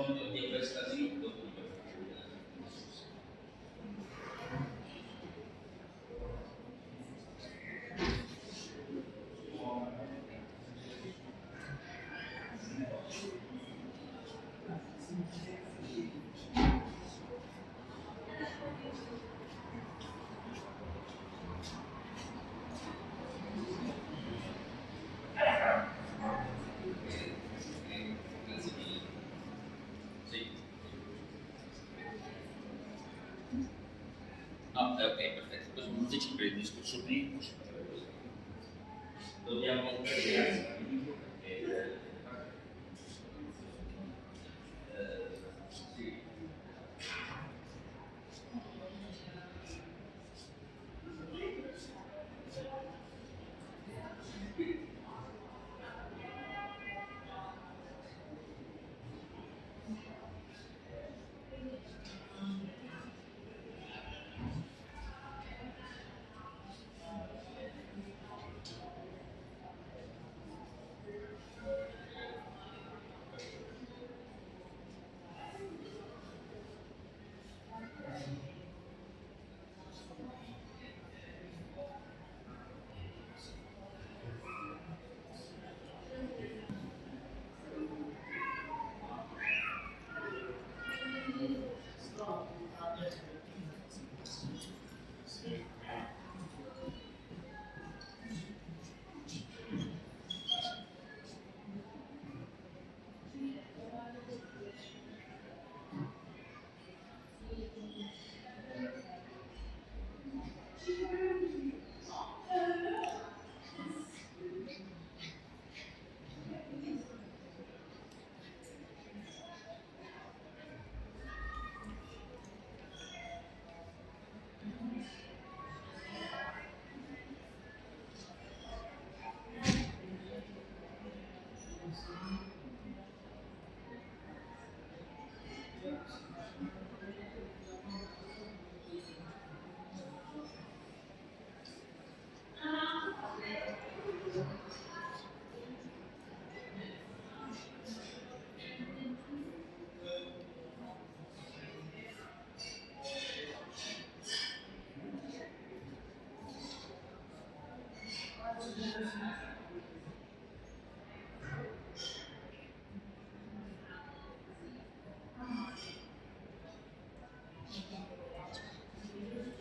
Compito di questa lì, dopo Grazie mille. Sì. No, ok, perfetto. Questo invece per il discorso prima si potrebbe Dobbiamo perché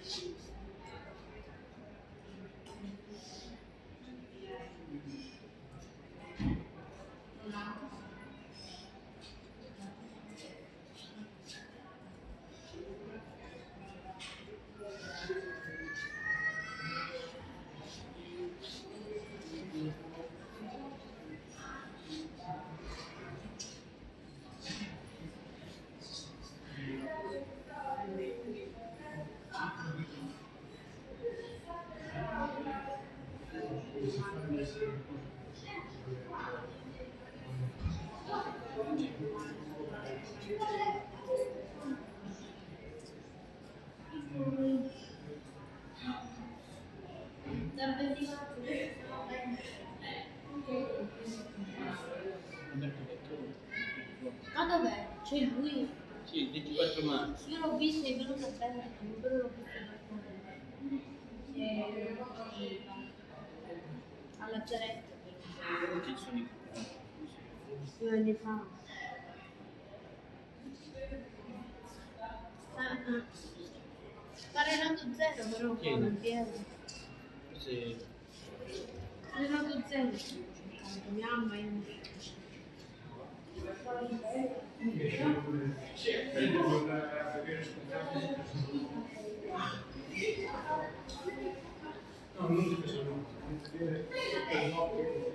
sì. Dal 24. Alberto Bettoni. Ma dov'è? C'è lui? Sì, il 24 marzo. Io l'ho visto, è venuto a prendere, però l'ho visto per Al lazzaretto. Ci sono i 2 anni fa. Ah, ah. Ma Renato Zero però Sì. qua non piede. Forse Renato Zero. Tanto mia mamma io. No, non di questa notte, non vedere per notte.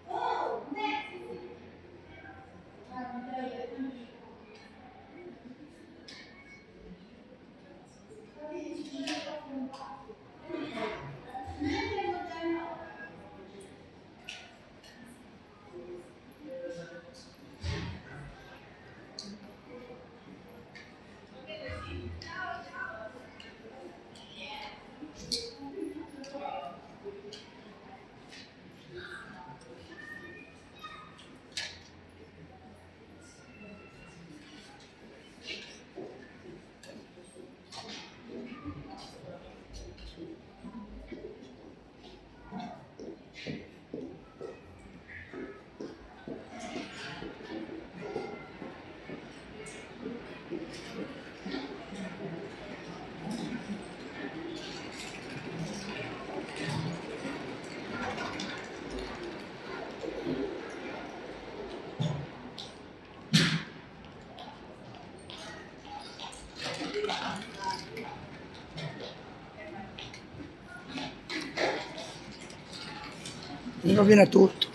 Oh, Mi rovina tutto.